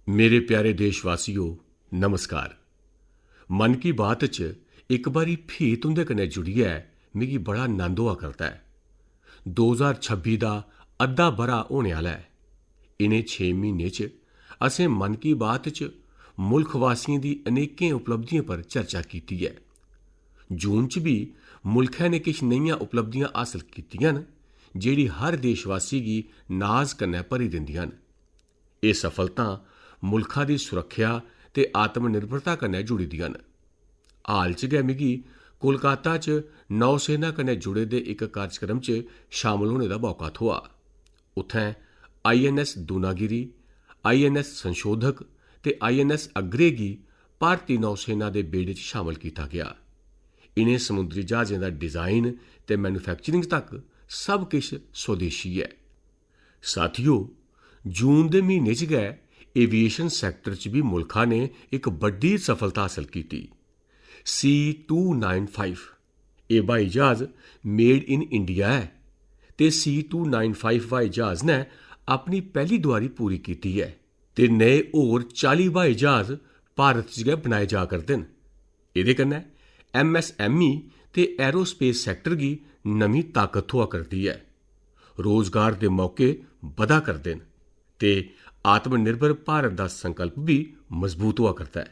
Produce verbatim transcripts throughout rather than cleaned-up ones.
मेरे प्यारे देशवासियो, नमस्कार। मन की बात च इक बारी फ्ही तुं'दे कन्नै जुड़ियै मिगी बड़ा नंद होआ करदा ऐ। दो ज्हार छब्बी दा अद्धा ब'रा होने आह्ला ऐ। इ'नें छे म्हीनें च असें मन की बात च मुल्ख वासियें दी अनेकें उपलब्धियें पर चर्चा कीती ऐ। जून च बी मुल्खै ने किश नेहियां उपलब्धियां हासल कीतियां न, जेह्ड़ी हर देशवासी गी नाज कन्नै भरी दिंदियां न। एह् सफलतां मुल्खा दी सुरक्खेआ ते आत्मनिर्भरता कन्नै जुड़ी दियां न। हाल च गै मिगी कोलकाता च नौसेना कन्नै जुड़े दे इक कार्यक्रम च शामल होने दा मौका थ्होआ। उत्थें आईएनएस दूनागिरी, आईएनएस संशोधक ते आईएनएस अग्रे गी भारती नौसेना दे बेड़े च शामल कीता गेआ। इ'नें समुंदरी ज्हाजें दा डिजाइन ते मैन्युफैक्चरिंग तक सब किश स्वदेशी ऐ। साथियो, जून दे म्हीने च गै एविएशन सैक्टर च बी मुल्खा ने इक बड्डी सफलता हासल कीती। सी टू नाइन फाइव, एह् ब्हाई ज्हाज मेड इन इंडिया ऐ ते सी टू नाइन फाइव ब्हाई ज्हाज ने अपनी पैह्ली दुआरी पूरी कीती ऐ ते नए होर चाली ब्हाई ज्हाज भारत च गै बनाए जा करदे न। एह्दे कन्नै एमएसएमई ते एरोस्पेस सैक्टर गी नमीं ताकत थ्होआ करदी ऐ। रोजगार दे मौके बधा करदे न ते आत्मनिर्भर भारत दा संकल्प बी मजबूत होआ करदा ऐ।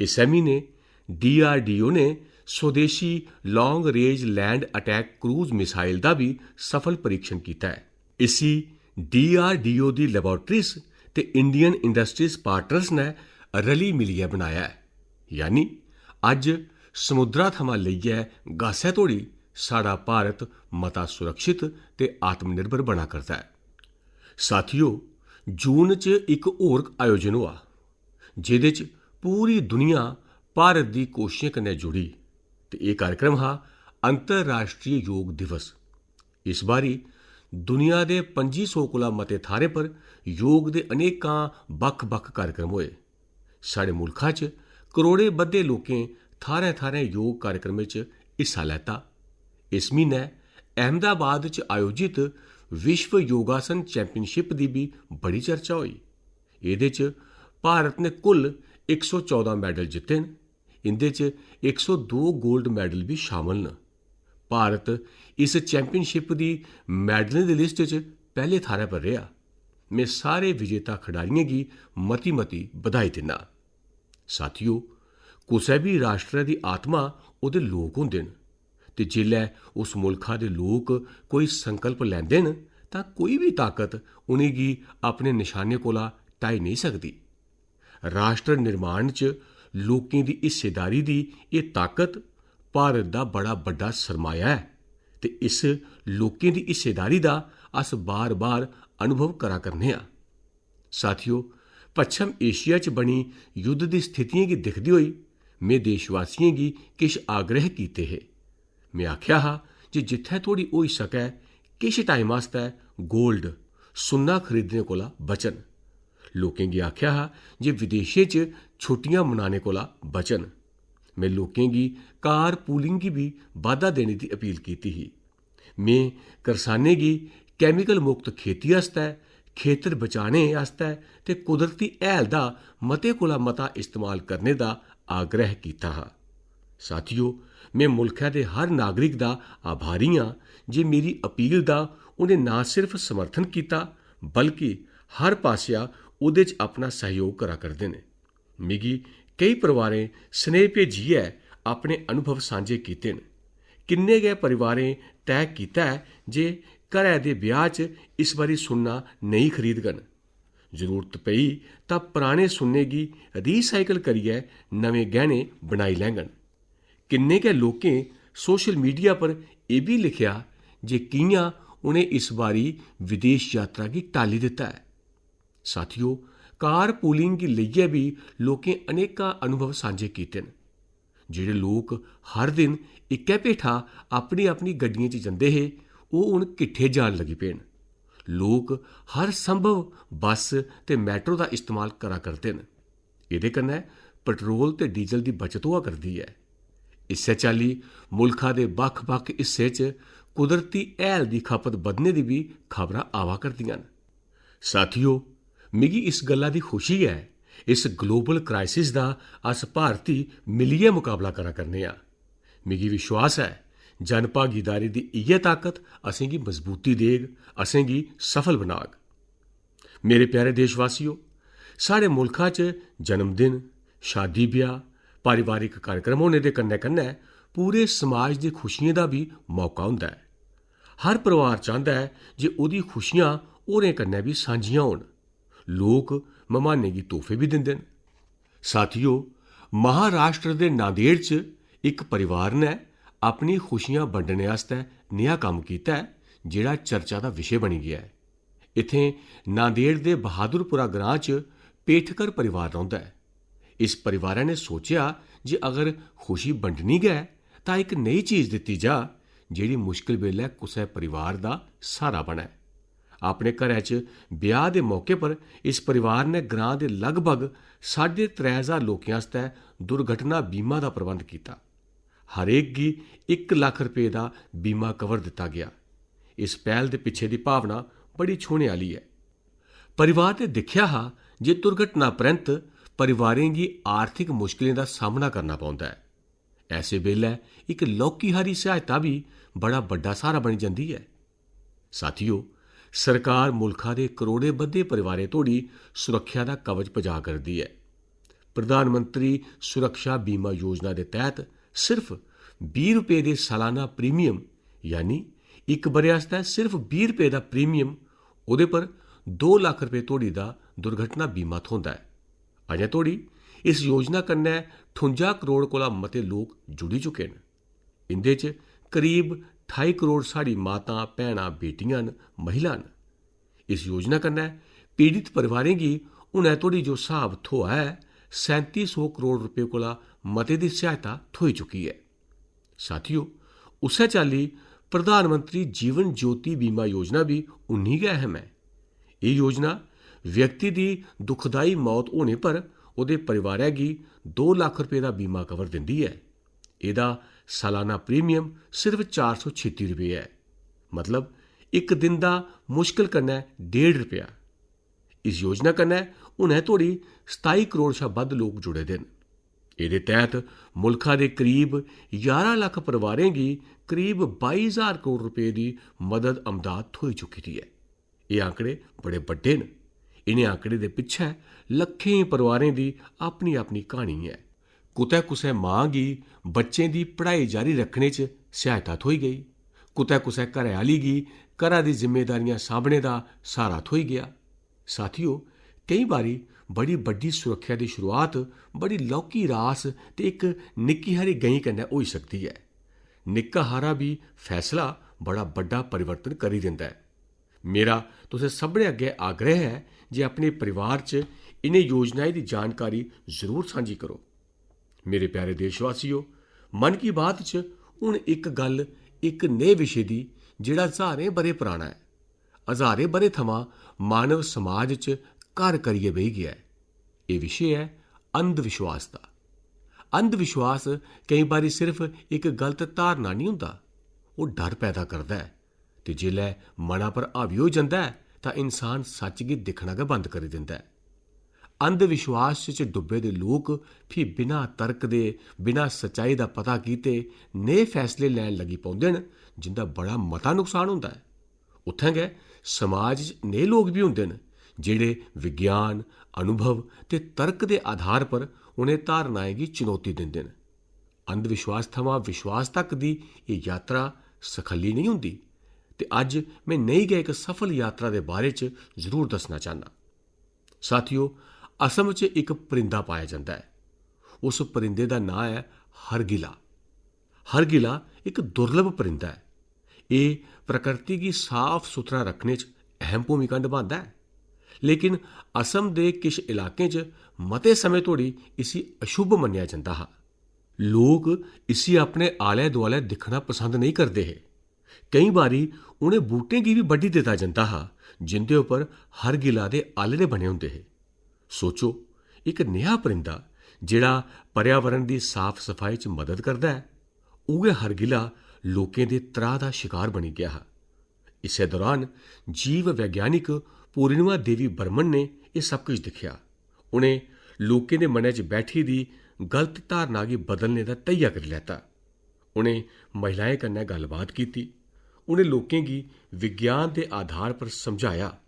इस्सै म्हीने डीआरडीओ ने स्वदेशी long range land attack cruise missile दा बी सफल परीक्षण कीता ऐ। इसी डीआरडीओ दी लैबोरेटरीज ते इंडियन इंडस्ट्रीज पार्टनर्स ने रली मिलियै बनाया ऐ। यानी अज्ज समुद्रा थमां लेइयै गासै धोड़ी साढ़ा भारत मता सुरक्षित ते आत्मनिर्भर बना करदा ऐ। साथियो, जून च इक होर आयोजन होआ, जेह्दे च पूरी दुनिया भारत दी कोशिशें कन्नै जुड़ी ते एह् कार्यक्रम हा अंतर्राष्ट्रीय योग दिवस। इस बारी दुनिया दे पंजी सौ कोला मते थाह्रें पर योग दे अनेकां बक्ख-बक्ख कार्यक्रम होए। साढ़े मुल्खा च करोड़ें बद्धे लोकें थाह्रें-थाह्रें योग कार्यक्रमें च हिस्सा लैता। इस म्हीनै अहमदाबाद च आयोजित विश्व योगासन चैंपियनशिप दी बी बड़ी चर्चा होई। एह्दे च भारत ने कुल इक सौ चौदां मैडल जित्ते न। इं'दे च इक सौ दो गोल्ड मैडल बी शामल न। भारत इस चैंपियनशिप दी मैडलें दी लिस्ट च पैह्ले थाह्रै पर रेहा। में सारे विजेता खडारियें गी मती-मती बधाई दिन्ना। साथियो, कुसै बी राश्ट्रै दी आत्मा ओह्दे लोक होंदे न ते जिसलै उस मुल्खा दे लोक कोई संकल्प लैंदे न तां कोई बी ताकत उ'नेंगी अपने नशाने कोला टाई नेईं सकदी। राश्ट्र निर्माण च लोकें दी हिस्सेदारी दी एह् ताकत भारत दा बड़ा बड्डा सरमाया ऐ ते इस लोकें दी हिस्सेदारी दा अस बार-बार अनुभव करा करने आं। साथियो, पच्छम एशिया च बनी युद्ध दी स्थितियें गी दिखदे होई में देशवासियें गी किश आग्रह कीते हे। में आखेआ हा जे जित्थै तोड़ी होई सकै किश टाइम आस्तै गोल्ड, सुन्ना खरीदने कोला बचन। लोकें गी आखेआ हा जे विदेशें च छुट्टियां मनाने कोला बचन। में लोकें गी कार पूलिंग गी बी बाधा देने दी अपील कीती ही। में करसानें गी कैमिकल मुक्त खेती आस्तै, खेतर बचाने आस्तै ते कुदरती हैल दा मते कोला मता इस्तेमाल करने दा आग्रह कीता हा। साथियो, में मुल्खै दे हर नागरिक दा आभारी आं जे मेरी अपील दा उ'नें ना सिर्फ समर्थन कीता, बल्कि हर पासेआ ओह्दे च अपना सैह्योग करा करदे न। मिगी केई परिवारें स्नेह भेजियै अपने अनुभव सांझे कीते न। किन्ने गै परिवारें तैऽ कीता ऐ जे घरै दे ब्याह् च इस बारी सुन्ना नेईं खरीदङन। जरूरत पेई तां पराने सुन्ने गी रीसाइकल करियै नमें गैह्ने बनाई लैङन। किन्ने गै लोकें सोशल मीडिया पर एह् बी लिखेआ जे कि'यां उ'नें इस बारी विदेश यात्रा गी टाली दित्ता ऐ। साथियो, कार पूलिंग गी लेइयै बी लोकें अनेकां अनुभव सांझे कीते न। जेह्ड़े लोक हर दिन इक्कै भेठा अपनी-अपनी गड्डियें च जंदे हे, ओह् हून किट्ठे जान लगी पे न। लोक हर संभव बस ते मेट्रो दा इस्तेमाल करा करदे न। एह्दे कन्नै पेट्रोल ते डीजल दी बचत होआ करदी ऐ। इस्सै चाल्ली मुल्खा दे बक्ख-बक्ख हिस्सें च कुदरती हैल दी खपत बधने दी बी खबरां आवा करदियां न। साथियो, मिगी इस गल्ला दी खुशी ऐ, इस ग्लोबल क्राइसिस दा अस भारती मिलियै मकाबला करा करने आं। मिगी विश्वास ऐ, जन भागीदारी दी इ'यै ताकत असेंगी मजबूती देग, असेंगी सफल बनाग। मेरे प्यारे देशवासियो, साढ़े मुल्खा च जन्मदिन, शादी ब्याह, पारिवारिक कार्यक्रम होने दे कन्नै-कन्नै पूरे समाज दी खुशियें दा बी मौका होंदा ऐ। हर परिवार चांह्दा ऐ जे ओह्दी खुशियां होरें कन्नै बी सांझियां होन। लोक मेहमानें गी तोहफे बी दिंदे न। साथियो, महाराष्ट्र दे नांदेड़ च इक परिवार ने अपनी खुशियां बंडने आस्तै नेहा कम्म कीता ऐ, जेह्ड़ा चर्चा दा विशे बनी गेआ ऐ। इत्थें नांदेड़ दे बहादुरपुरा ग्रां च पेठकर परिवार रौंह्दा ऐ। इस परिवारै ने सोचेआ जे अगर खुशी बंडनी गै ऐ, तां इक नेही चीज दित्ती जा, जेह्ड़ी मुश्कल बेल्लै कुसै परिवार दा स्हारा बनै। अपने घरै च ब्याह दे मौके पर इस परिवार ने ग्रां दे लगभग साढ़े त्रै ज्हार लोकें आस्तै दुर्घटना बीमा दा प्रबंध कीता। हरेक गी इक लक्ख रपेऽ दा बीमा कवर दित्ता गेआ। इस पैह्ल दे पिच्छे दी भावना बड़ी छूह्ने आह्ली ऐ। परिवार ने दिक्खेआ हा जे दुर्घटना परैंत परिवारें गी आर्थिक मुश्कलें दा सामना करना पौंदा ऐ। ऐसे बेल्लै इक लौह्की हारी सहायता बी बड़ा बड्डा स्हारा बनी जंदी ऐ। साथियो, सरकार मुल्खा दे करोड़ें बद्धे परिवारें तोड़ी सुरक्षा दा कवच पजा करदी ऐ। प्रधानमंत्री सुरक्षा बीमा योजना दे तैह्त सिर्फ बीह् रपेऽ दे सालाना प्रीमियम, यानी इक ब'रे आस्तै सिर्फ बीह् रपेऽ दा प्रीमियम, ओह्दे पर दो लक्ख रपेऽ तोड़ी दा दुर्घटना बीमा थ्होंदा ऐ। अजें तोड़ी इस योजना कन्नै ठुंजा करोड़ कोला मते लोक जुड़ी चुके न। इं'दे च करीब ठाई करोड़ साढ़ी मातां, भैनां, बेटियां न, महिलां न। इस योजना कन्नै पीड़ित परिवारें गी हुनै तोड़ी जो स्हाब थ्होआ ऐ, सैंती सौ करोड़ रपेऽ कोला मते दी सहायता थ्होई चुकी ऐ। साथियो, उस्सै चाल्ली प्रधानमंत्री जीवन ज्योति बीमा योजना बी उन्नी गै अहम ऐ। एह् योजना व्यक्ति दी दुखदाई मौत होने पर ओह्दे परिवारै गी दो लक्ख रपेऽ दा बीमा कवर दिंदी ऐ। एह्दा सालाना प्रीमियम सिर्फ चार सौ छित्ती रपेऽ ऐ, मतलब इक दिन दा मुश्कल कन्नै डेढ़ रपेआ। इस योजना कन्नै हुनै तोड़ी सताई करोड़ शा बद्ध लोक जुड़े दे न। एह्दे तैह्त मुल्खा दे करीब ञारां लक्ख परिवारें गी करीब बाई ज्हार करोड़ रपेऽ दी मदद अमदाद थ्होई चुकी दी ऐ। एह् आंकड़े बड़े बड्डे न। इ'नें आंकड़े दे पिच्छै लक्खें परिवारें दी अपनी-अपनी क्हानी ऐ। कुतै कुसै मां गी बच्चें दी पढ़ाई जारी रक्खने च सहायता थ्होई गेई, कुतै कुसै घरै आह्ली गी घरा दी जिम्मेदारियां सांभने दा स्हारा थ्होई गेआ। साथियो, केईं बारी बड़ी बड्डी सुरक्षा दी शुरुआत बड़ी लौह्की रास ते इक निक्की हारी गैंही कन्नै होई सकदी ऐ। निक्का हारा बी फैसला बड़ा बड्डा परिवर्तन करी दिंदा ऐ। मेरा तुसें सभनें अग्गें आग्रह ऐ जे अपने परिवार च इ'नें योजनाएं दी जानकारी जरूर सांझी करो। मेरे प्यारे देशवासियो, मन की बात च हून इक गल्ल, इक नेह् विशे दी जेह्ड़ा ज्हारें ब'रे पराना ऐ, ज्हारें ब'रे थमां मानव समाज च घर करियै बेही गेआ ऐ। एह् विशे ऐ अंधविश्वास दा। अंधविश्वास केईं बारी सिर्फ इक गलत धारणा निं होंदा, ओह् डर पैदा करदा ऐ। ते जिसलै मना पर हावी होई जंदा ऐ, तां इंसान सच्च गी दिक्खना गै बंद करी दिंदा ऐ। अंधविश्वास च डुब्बे दे लोक फ्ही बिना तर्क दे, बिना सच्चाई दा पता कीते नेह् फैसले लैन लगी पौंदे न, जिंदा बड़ा मता नुकसान होंदा ऐ। उत्थें गै समाज च नेह् लोक बी होंदे न, जेह्ड़े विज्ञान, अनुभव ते तर्क दे आधार पर उ'नें धारणाएं गी चुनौती दिंदे न। अंधविश्वास थमां विश्वास तक दी एह् यात्रा सखल्ली नेईं होंदी, ते अज्ज में नेही गै इक सफल यात्रा दे बारे च जरूर दस्सना चाह्न्नां। साथियो, असम च इक परिंदा पाया जंदा ऐ। उस परिंदे दा नांऽ ऐ हरगिला। हरगिला इक दुर्लभ परिंदा ऐ। एह् प्रकृति गी साफ सुथरा रक्खने च अहम भूमिका नभांदा ऐ, लेकिन असम दे किश इलाकें च मते समें धोड़ी इसी अशुभ मन्नेआ जंदा हा। लोक इसी अपने आलै-दुआलै दिक्खना पसंद नेईं करदे हे। केईं बारी उ'नें बूह्टें गी बी बड्ढी दित्ता जंदा हा, जिं'दे उप्पर हरगिला दे आह्‌लड़े बने होंदे हे। सोचो, इक नेहा परिंदा जेह्ड़ा पर्यावरण दी साफ-सफाई च मदद करदा ऐ, उ'ऐ हरगिला लोकें दे त्राह् दा शकार बनी गेआ हा। इस्सै दौरान जीव वैज्ञानिक पूर्णिमा देवी बर्मन ने एह् सब किश दिक्खेआ। उ'नें लोकें दे मनै च बैठी दी गलत धारणा गी बदलने दा धैया करी लैता। उ'नें महिलाएं कन्नै गल्लबात कीती। उ'नें लोकें गी विज्ञान दे आधार पर समझाया।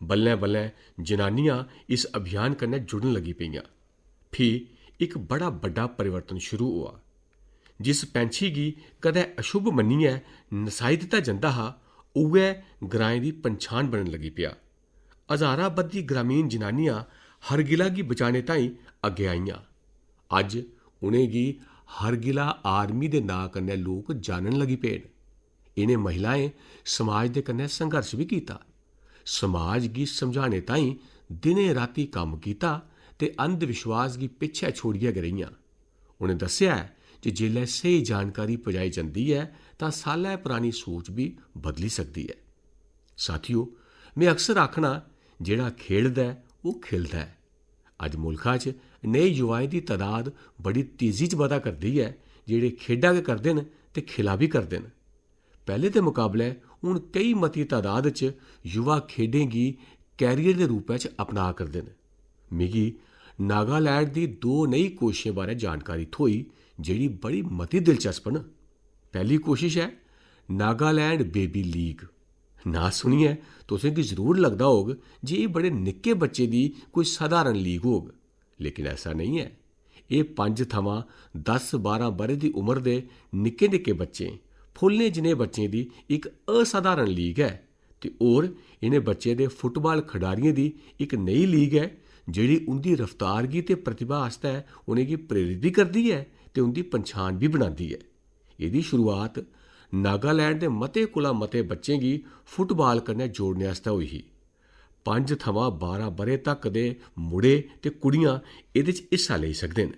बल्लें-बल्लें जनानियां इस अभियान कन्नै जुड़न लगी पेइयां। फ्ही इक बड़ा बड्डा परिवर्तन शुरू होआ। जिस पैंछी गी कदें अशुभ मन्नियै नसाई दित्ता जंदा हा, उ'ऐ ग्राएं दी पंछान बनन लगी पेआ। हजारां बद्धी ग्रामीण जनानियां हरगिला गी बचाने ताईं अग्गें आइयां। अज्ज उ'नेंगी हरगिला आर्मी दे नांऽ कन्नै लोक जानन लगी पे न। इ'नें महिलाएं समाज दे कन्नै संघर्ष बी कीता। समाज गी समझाने ताईं दिनें रातीं कम्म कीता ते अंधविश्वास गी पिच्छै छोड़ियै गै रेहियां। उ'नें दस्सेआ ऐ जे जेल्लै स्हेई जानकारी पजाई जंदी ऐ, तां साल्लै परानी सोच बी बदली सकदी ऐ। साथियो, में अक्सर आखना, "जेह्ड़ा खेढदा ऐ, ओह् खिलदा ऐ।" अज्ज मुल्खा च नेह् युवाएं दी तदाद बड़ी तेजी च बधा करदी ऐ, जेह्ड़े खेढा गै करदे न ते खिला बी करदे न। पैह्ले दे मकाबले हून केई मती तदाद च युवा खेढें गी कैरियर दे रूपै च अपना करदे न। मिगी नागालैंड दी दो नेही कोशशें बारै जानकारी थ्होई, जेह्ड़ी बड़ी मती दिलचस्प न। पैह्ली कोशश ऐ नागालैंड बेबी लीग। नांऽ सुनियै तुसें गी जरूर लगदा होग जे एह् बड़े निक्के बच्चें दी कोई सधारण लीग होग, लेकिन ऐसा नेईं ऐ। एह् पंज थमां दस बारां ब'रें दी उमर दे निक्के-निक्के बच्चें, फुल्लें जनेह् बच्चें दी इक असधारण लीग ऐ ते होर इ'नें बच्चें दे फुटबाल खडारियें दी इक नेही लीग ऐ, जेह्ड़ी उं'दी रफ्तार गी ते प्रतिभा आस्तै उ'नेंगी प्रेरित बी करदी ऐ ते उं'दी पंछान बी बनांदी ऐ। एह्दी शुरुआत नागालैंड दे मते कोला मते बच्चें गी फुटबाल कन्नै जोड़ने आस्तै होई ही। पंज थमां बारां ब'रे तक दे मुड़े ते कुड़ियां एह्दे च हिस्सा लेई सकदे न।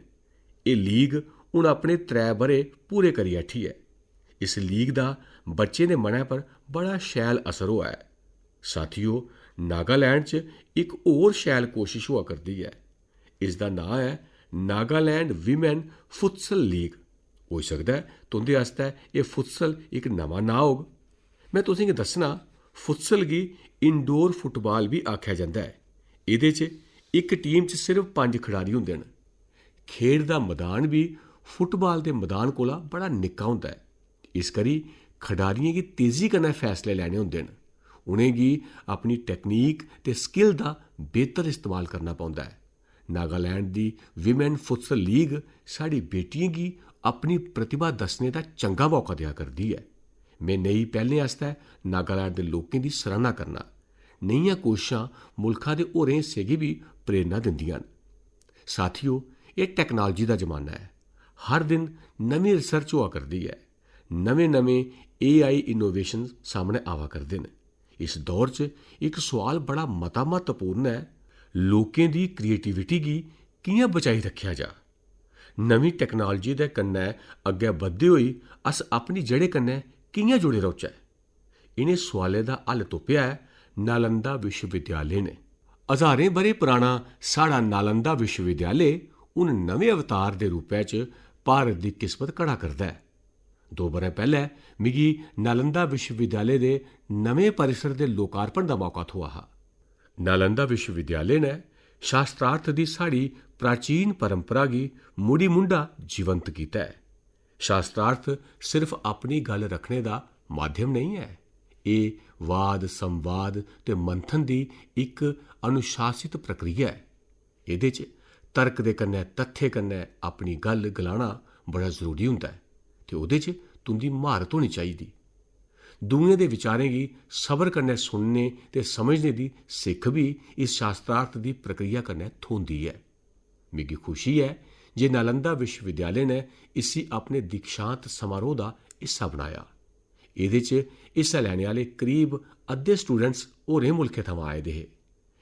एह् लीग हून अपने त्रै ब'रे पूरे करी बैठी ऐ। इस लीग दा बच्चें दे मनै पर बड़ा शैल असर होआ ऐ। साथियो, नागालैंड च इक होर शैल कोशश होआ करदी ऐ। इसदा नांऽ ऐ नागालैंड विमेन फुटसल लीग। होई सकदा ऐ तुं'दे आस्तै एह् फुटसल इक नमां नांऽ होग। में तुसें गी दस्सना, फुटसल गी इंडोर फुटबाल बी आखेआ जंदा ऐ। एह्दे च इक टीम च सिर्फ पंज खडारी होंदे न। खेढ दा मदान बी फुटबाल दे मदान कोला बड़ा निक्का होंदा ऐ। इस करी खडारियें गी तेजी कन्नै फैसले लैने होंदे न। उ'नेंगी अपनी टैक्नीक ते स्किल दा बेहतर इस्तेमाल करना पौंदा ऐ। नागालैंड दी विमेन फुटसल लीग साढ़ी बेटियें गी अपनी प्रतिभा दस्सने दा चंगा मौका देआ करदी ऐ। में नेही पैह्लें आस्तै नागालैंड दे लोकें दी सराह्ना करना। नेहियां कोशशां मुल्खा दे होरें हिस्सें गी बी प्रेरणा दिंदियां न। साथियो, एह् टैक्नालजी दा जमाना ऐ। हर दिन नमीं रिसर्च होआ करदी ऐ, नमें-नमें एआई इनोवेशन सामनै आवा करदे न। इस दौर च इक सोआल बड़ा मता म्हत्तवपूर्ण ऐ, लोकें दी क्रिएटिविटी गी कि'यां बचाई रक्खेआ जा? नमीं टैक्नालजी दे कन्नै अग्गें बधदे होई अस अपनी जड़ें कन्नै कि'यां जुड़े रौह्चै? इ'नें सोआलें दा हल तुप्पेआ ऐ नालंदा विश्वविद्यालय ने। हजारें ब'रे पराना साढ़ा नालंदा विश्वविद्यालय हून नमें अवतार दे रूपै च भारत दी किस्मत घड़ा करदा ऐ। दो ब'रें पैह्लें मिगी नालंदा विश्वविद्यालय दे नमें परिसर दे लोकार्पण दा मौका थ्होआ हा। नालंदा विश्वविद्यालय ने शास्त्रार्थ दी साढ़ी प्राचीन परंपरा गी मुड़ी मुंढा जीवंत कीता ऐ। शास्त्रार्थ सिर्फ अपनी गल्ल रक्खने दा माध्यम नेईं ऐ, एह् वाद, संवाद ते मंथन दी इक अनुशासित प्रक्रिया ऐ। एह्दे च तर्क दे कन्नै तत्थें कन्नै अपनी गल्ल गलाना बड़ा जरूरी होंदा ऐ ते ओह्दे च तुं'दी म्हारत होनी चाहिदी। दूएं दे विचारें गी सबर कन्नै सुनने ते समझने दी सिक्ख बी इस शास्त्रार्थ दी प्रक्रिया कन्नै थ्होंदी ऐ। मिगी खुशी ऐ जे नालंदा विश्वविद्यालय ने इसी अपने दीक्षांत समारोह दा हिस्सा बनाया। एह्दे च हिस्सा लैने आह्ले करीब अद्धे स्टूडेंट्स होरें मुल्खें थमां आए दे हे।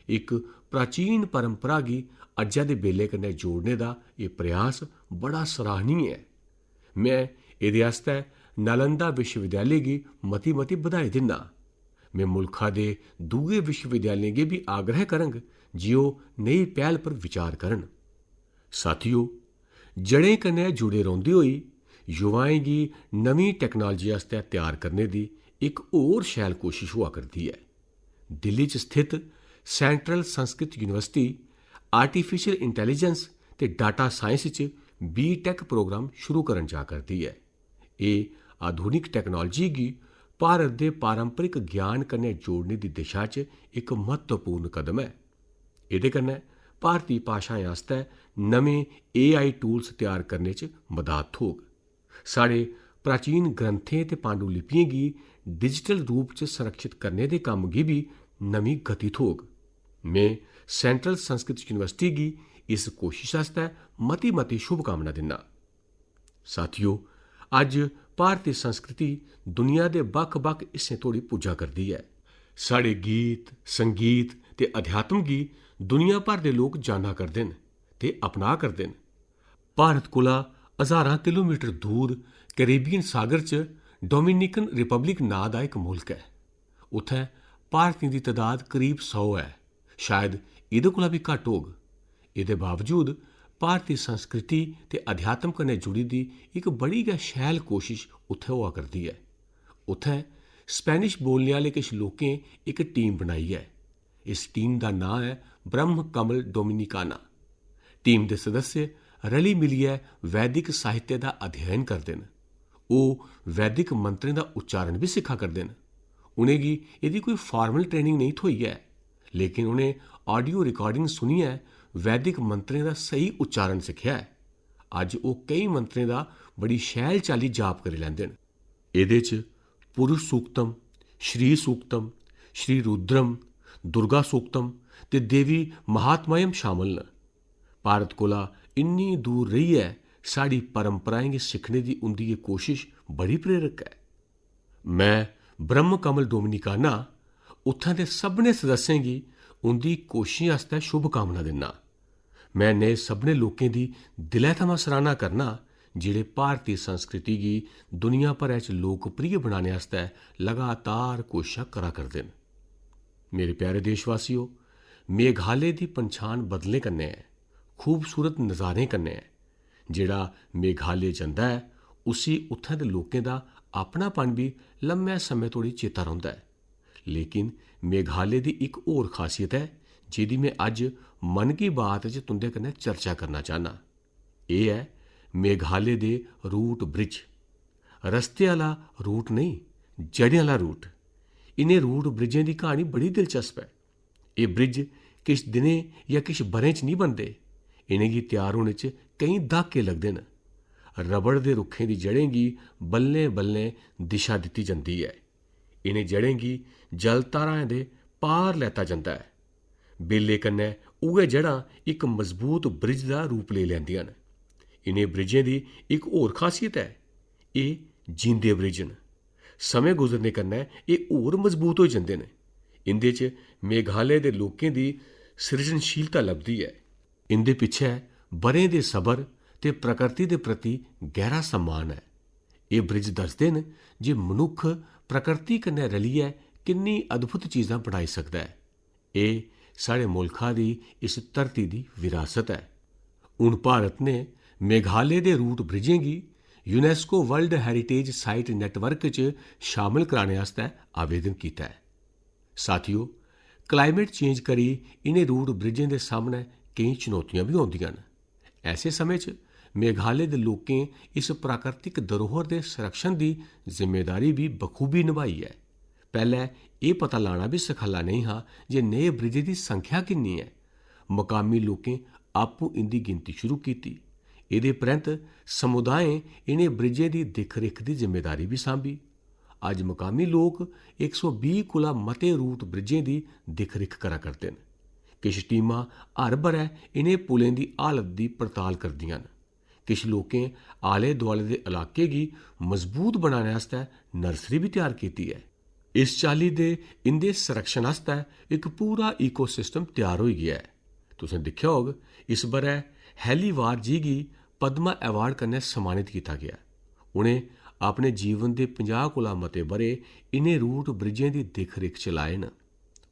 इक प्राचीन परंपरा गी अज्जै दे बेल्ले कन्नै जोड़ने दा एह् प्रयास बड़ा सराहनीय ऐ। में एह्दे आस्तै नालंदा विश्वविद्यालय गी मती-मती बधाई दिन्ना। में मुल्खा दे दूए विश्वविद्यालयें गी बी आग्रह करङ जे ओह् नेही पैह्ल पर विचार करन। साथियो, जड़ें कन्नै जुड़े रौंह्दे होई युवाएं गी नमीं टैक्नालजी आस्तै त्यार करने दी इक होर शैल कोशश होआ करदी ऐ। दिल्ली च स्थित central Sanskrit university artificial intelligence ते डाटा साइंस च बी टेक प्रोग्राम शुरू करन जा करदी ऐ। एह् आधुनिक टेक्नोलॉजी गी भारत दे पारंपरिक ज्ञान कन्नै जोड़ने दी दिशा च इक म्हत्तवपूर्ण कदम ऐ। एह्दे कन्नै भारती भाशाएं आस्तै नमें एआई टूल्स त्यार करने च मदाद थ्होग। साढ़े प्राचीन ग्रंथें ते पांडुलिपियें गी डिजिटल रूप च संरक्षित करने दे कम्म गी बी नमीं गति थ्होग। में सेंट्रल संस्कृत यूनिवर्सिटी गी इस कोशिश आस्तै मती-मती शुभकामना दिन्ना। साथियो, अज्ज भारती संस्कृति दुनिया दे बक्ख-बक्ख हिस्सें धोड़ी पुज्जा करदी ऐ। साढ़े गीत, संगीत ते अध्यात्म गी दुनिया भर दे लोक जाना करदे न ते अपना करदे न। भारत कोला हजारां किलोमीटर दूर कैरेबियन सागर च डोमिनिकन रिपब्लिक नांऽ दा इक मुल्क ऐ। उत्थै भारतीयें दी तदाद करीब सौ ऐ, शायद एह्दे कोला बी घट्ट होग। एह्दे बावजूद भारती संस्कृति ते अध्यात्म कन्नै जुड़ी दी इक बड़ी गै शैल कोशिश उत्थै होआ करदी ऐ। उत्थै स्पेनिश बोलने आह्ले किश लोकें इक टीम बनाई ऐ। इस टीम दा नांऽ ऐ ब्रह्म कमल डोमिनिकाना। टीम दे सदस्य रली मिलियै वैदिक साहित्य दा अध्ययन करदे न। ओह् वैदिक मंत्रें दा उच्चारण बी सिक्खा करदे न। उ'नेंगी एह्दी कोई फार्मल ट्रेनिंग नेईं थ्होई ऐ, लेकिन उ'नें ऑडियो रिकार्डिंग सुनियै वैदिक मंत्रें दा स्हेई उच्चारण सिक्खेआ ऐ। अज्ज ओह् केई मंत्रें दा बड़ी शैल चाल्ली जाप करी लैंदे न। एह्दे च पुरुष सूक्तम, श्री सूक्तम, श्री रुद्रम, दुर्गा सूक्तम ते देवी महात्मयम शामल न। भारत कोला इन्नी दूर रेहियै साढ़ी परंपराएं गी सिक्खने दी उं'दी एह् कोशश बड़ी प्रेरक ऐ। में ब्रह्म कमल डोमिनिकाना उत्थां दे सभनें सदस्यें गी उं'दी कोशशें आस्तै शुभकामना दिन्ना। में नेह् सभनें लोकें दी दिलै थमां सराह्ना करना जेह्ड़े भारती संस्कृति गी दुनिया भरै च लोकप्रिय बनाने आस्तै लगातार कोशशां करा करदे न। मेरे प्यारे देशवासियो, मेघालय दी पंछान बदलें कन्नै ऐ, खूबसूरत नजारें कन्नै ऐ। जेह्ड़ा मेघालय जंदा ऐ, उसी उत्थै दे लोकें दा अपनापन बी लम्मे समें धोड़ी चेता रौंह्दा ऐ। लेकिन मेघालय दी इक होर खासियत ऐ, जेह्दी में अज्ज मन की बात च तुं'दे कन्नै चर्चा करना चाह्न्नां। एह् ऐ मेघालय दे रूट ब्रिज। रस्ते आह्ला रूट नेईं, जड़ें आह्ला रूट। इ'नें रूट ब्रिजें दी क्हानी बड़ी दिलचस्प ऐ। एह् ब्रिज किश दिनें जां किश ब'रें च निं बनदे। इ'नेंगी त्यार होने च केईं द्हाके लगदे न। रबड़ दे रुक्खें दी जड़ें गी बल्लें-बल्लें दिशा दित्ती जंदी ऐ। इ'नें जड़ें गी जल धाराएं दे पार लैता जंदा ऐ। बेल्लै कन्नै उ'ऐ जड़ां इक मजबूत ब्रिज दा रूप लेई लैंदियां न। इ'नें ब्रिजें दी इक होर खासियत ऐ, एह् जींदे ब्रिज न। समें गुजरने कन्नै एह् होर मजबूत होई जंदे न। इं'दे च मेघालय दे लोकें दी सृजनशीलता लभदी ऐ। इं'दे पिच्छै ब'रें दे सबर ते प्रकृति दे प्रति गैह्रा सम्मान ऐ। एह् ब्रिज दसदे न जे मनुक्ख प्रकृति कन्नै रलियै किन्नी अद्भुत चीजां बनाई सकदा ऐ। एह् साढ़े मुल्खा दी इस धरती दी विरासत ऐ। हून भारत ने मेघालय दे रूट ब्रिजें गी UNESCO world heritage site network च शामिल कराने आस्तै आवेदन कीता ऐ। साथियो, क्लाइमेट चेंज करी इ'नें रूट ब्रिजें दे सामनै केईं चुनौतियां बी औंदियां न। ऐसे समें च मेघालय दे लोकें इस प्राकृतिक धरोहर दे संरक्षण दी जिम्मेदारी बी बखूबी नभाई ऐ। पैह्लै एह् पता लाना बी सखल्ला नेईं हा जे नेह् ब्रिजें दी संख्या किन्नी ऐ। मकामी लोकें आपूं इं'दी गिनती शुरू कीती। एह्दे परैंत्त समुदायें इ'नें ब्रिजें दी दिक्ख-रिक्ख दी जिम्मेदारी बी सांभी। अज्ज मकामी लोक इक सौ बीह् कोला मते रूट ब्रिजें दी दिक्ख-रिक्ख करा करदे न। किश टीमां हर ब'रै इ'नें पुलें दी हालत दी पड़ताल करदियां न। किश लोकें आले-दुआले दे इलाके गी मजबूत बनाने आस्तै नर्सरी बी त्यार कीती ऐ। इस चाल्ली दे इं'दे संरक्षण आस्तै इक पूरा इकोसिस्टम त्यार होई गेआ ऐ। तुसें दिक्खेआ होग, इस ब'रै हेलीवार जी गी पद्मा अवार्ड कन्नै सम्मानित कीता गेआ। उ'नें अपने जीवन दे पंजाह् कोला मते ब'रे इ'नें रूट ब्रिजें दी दिक्ख-रिक्ख च लाए न।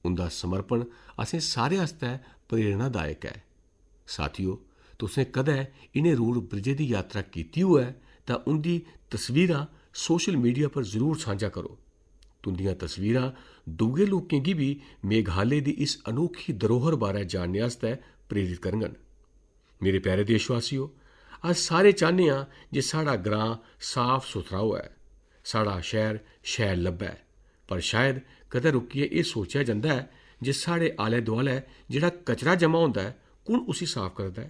उं'दा समर्पण असें सारें आस्तै प्रेरणादायक ऐ। साथियो, तुसें कदें इ'नें रूट ब्रिजें दी यात्रा कीती होऐ तां उं'दी तस्वीरां सोशल मीडिया पर जरूर सांझा करो। तुं'दियां तस्वीरां दूए लोकें गी बी मेघालय दी इस अनोखी धरोहर बारै जानने आस्तै प्रेरित करङन। मेरे प्यारे देशवासियो, अस सारे चाह्न्ने आं जे साढ़ा ग्रां साफ सुथरा होऐ, साढ़ा शैह्र शैल लब्भै, पर शायद कदें रुकियै एह् सोचेआ जंदा ऐ जे साढ़े आलै-दुआलै जेह्ड़ा कचरा जमा होंदा ऐ, कु'न उसी साफ करदा ऐ?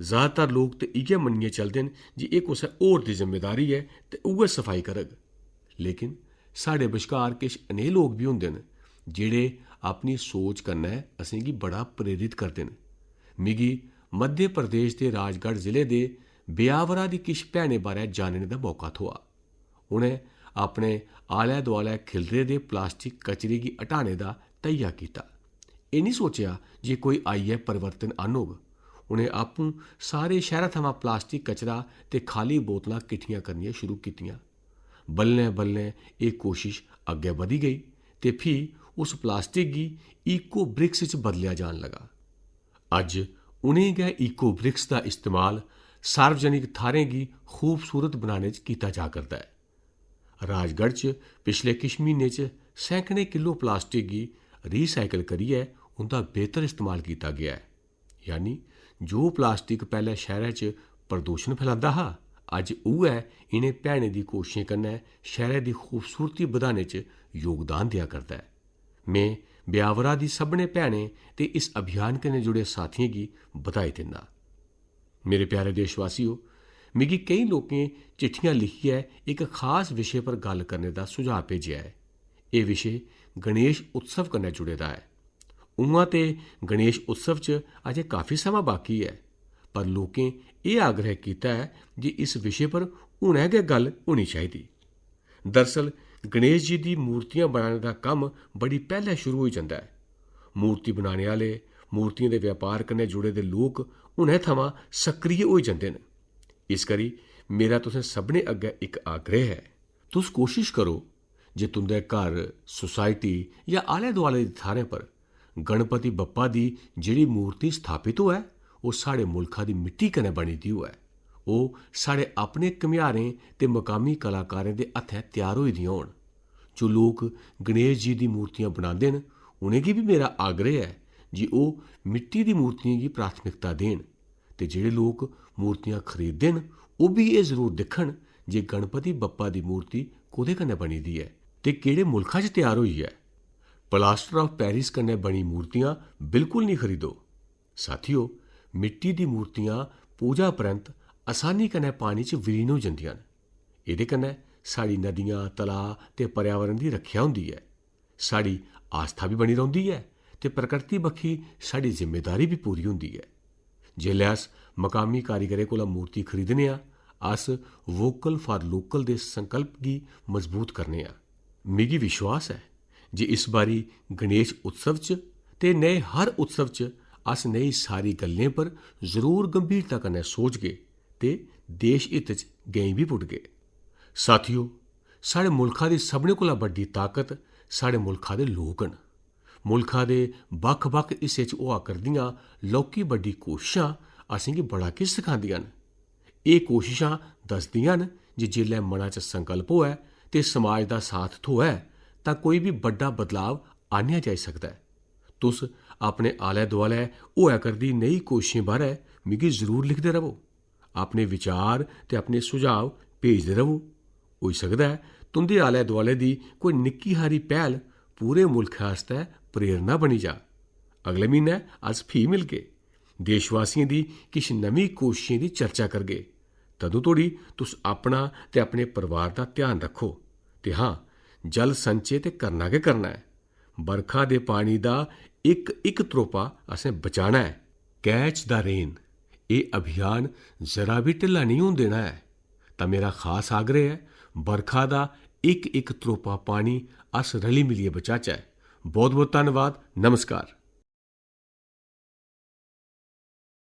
जैदातर लोक ते इ'यै मन्नियै चलदे न जे एह् कुसै होर दी जिम्मेदारी ऐ ते उ'ऐ सफाई करग। लेकिन साढ़े बश्कार किश नेह् लोक बी होंदे न जेह्ड़े अपनी सोच कन्नै असेंगी बड़ा प्रेरित करदे न। मिगी मध्य प्रदेश दे राजगढ़ जिले दे ब्यावरा दी किश भैनें बारै जानने दा मौका थ्होआ। उ'नें अपने आलै-दुआलै खिल्लरे दे प्लास्टिक कचरे गी हटाने दा धैया कीता। एह् निं सोचेआ जे कोई आइयै परिवर्तन आह्नोग। उ'नें आपूं सारे शैह्रा थमां प्लास्टिक कचरा ते खाल्ली बोतलां किट्ठियां करनियां शुरू कीतियां। बल्लें-बल्लें एह् कोशश अग्गें बधी गेई ते फ्ही उस प्लास्टिक गी इको ब्रिक्स च बदलेआ जान लगा। अज्ज उ'नें गै इको ब्रिक्स दा इस्तेमाल सार्वजनिक थाह्रें गी खूबसूरत बनाने च कीता जा करदा ऐ। राजगढ़ च पिछले किश म्हीनें च सैकड़ें किलो प्लास्टिक गी रीसाइकल करियै उं'दा बेहतर इस्तेमाल कीता गेआ ऐ। यानी जो प्लास्टिक पैह्लें शैह्रै च प्रदूशन फैलांदा हा, अज्ज उ'ऐ इ'नें भैनें दी कोशशें कन्नै शैह्रै दी खूबसूरती बधाने च योगदान देआ करदा ऐ। में ब्यावरा दी सभनें भैनें ते इस अभियान कन्नै जुड़े साथियें गी बधाई दिन्ना। मेरे प्यारे देशवासियो, मिगी केईं लोकें चिट्ठियां लिखियै इक खास विशे पर गल्ल करने दा सुझाऽ भेजेआ ऐ। एह् विशे गणेश उत्सव कन्नै जुड़े दा ऐ। उ'आं ते गणेश उत्सव च अजें काफी समां बाकी ऐ, पर लोकें एह् आग्रह कीता ऐ जे इस विशे पर हुनै गै गल्ल होनी चाहिदी। दरअसल गणेश जी दी मूर्तियां बनाने दा कम्म बड़ी पैह्लै शुरू होई जंदा ऐ। मूर्ति बनाने आह्ले, मूर्तियें दे व्यापार कन्नै जुड़े दे लोक हुनै थमां सक्रिय होई जंदे न। इस करी मेरा तुसें सभनें अग्गें इक आग्रह ऐ, तुस कोशश करो जे तुं'दे घर, सोसाइटी जां आलै-दुआलै दी थाह्रें पर गणपति बप्पा दी जेह्ड़ी मूर्ति स्थापत होऐ, ओह् साढ़े मुल्खा दी मिट्टी कन्नै बनी दी होऐ, ओह् साढ़े अपने घम्यारें ते मकामी कलाकारें दे हत्थें त्यार होई दियां होन। जो लोक गणेश जी दी मूर्तियां बनांदे न, उ'नेंगी बी मेरा आग्रह ऐ जे ओह् मिट्टी दी मूर्तियें गी प्राथमिकता देन ते जेह्ड़े लोक मूर्तियां खरीददे न, ओह् बी एह् जरूर दिक्खन जे गणपति बप्पा दी मूर्ति कोह्दे कन्नै बनी दी ऐ ते केह्ड़े मुल्खा च त्यार होई ऐ। प्लास्टर ऑफ पेरिस कन्नै बनी मूर्तियां बिल्कुल निं खरीदो। साथियो, मिट्टी दी मूर्तियां पूजा परैंत आसानी कन्नै पानी च विलीन होई जंदियां न। एह्दे कन्नै साढ़ी नदियां, तलाऽ ते पर्यावरण दी रक्खेआ होंदी ऐ। साढ़ी आस्था बी बनी रौंह्दी ऐ ते प्रकृति बक्खी साढ़ी जिम्मेदारी बी पूरी होंदी ऐ। जेल्लै अस मकामी कारीगरें कोला मूर्ति खरीदने आं, अस वोकल फॉर लोकल दे संकल्प गी मजबूत करने आं। मिगी विश्वास ऐ जे इस बारी गणेश उत्सव च ते नेह् हर उत्सव च अस नेही सारी गल्लें पर जरूर गंभीरता कन्नै सोचगे ते देश हित च गैईं बी पुट्टगे। साथियो, साढ़े मुल्खा दी सभनें कोला बड्डी ताकत साढ़े मुल्खा दे लोक न। मुल्खा दे बक्ख-बक्ख हिस्से च होआ करदियां लौह्की बड्डी कोशशां असेंगी बड़ा किश सखांदियां न। एह् कोशशां दसदियां न जे जेल्लै मना च संकल्प होऐ ते समाज दा साथ थ्होऐ तां कोई बी बड्डा बदलाव आह्नेआ जाई सकदा ऐ। तुस अपने आलै-दुआलै होआ करदी नेही कोशशें बारै मिगी जरूर लिखदे र'वो। अपने विचार ते अपने सुझाव भेजदे र'वो। होई सकदा ऐ तुं'दे आलै-दुआलै दी कोई निक्की हारी पैह्ल पूरे मुल्खै आस्तै प्रेरणा बनी जा। अगले म्हीनै अस फ्ही मिलगे। देशवासियें दी किश नमीं कोशशें दी चर्चा करगे। तदूं तोड़ी तुस अपना ते अपने परिवार दा ध्यान रक्खो। ते हां, जल संचय ते करना गै करना ऐ। बरखा दे पानी दा इक-इक त्रोपा असें बचाना ऐ। Catch the Rain, एह् अभियान जरा बी ढिल्ला नेईं होन देना ऐ। तां मेरा खास आग्रह ऐ, बरखा दा इक-इक त्रोपा पानी अस रली-मिलियै बचाचै। बहुत-बहुत धन्नवाद। नमस्कार।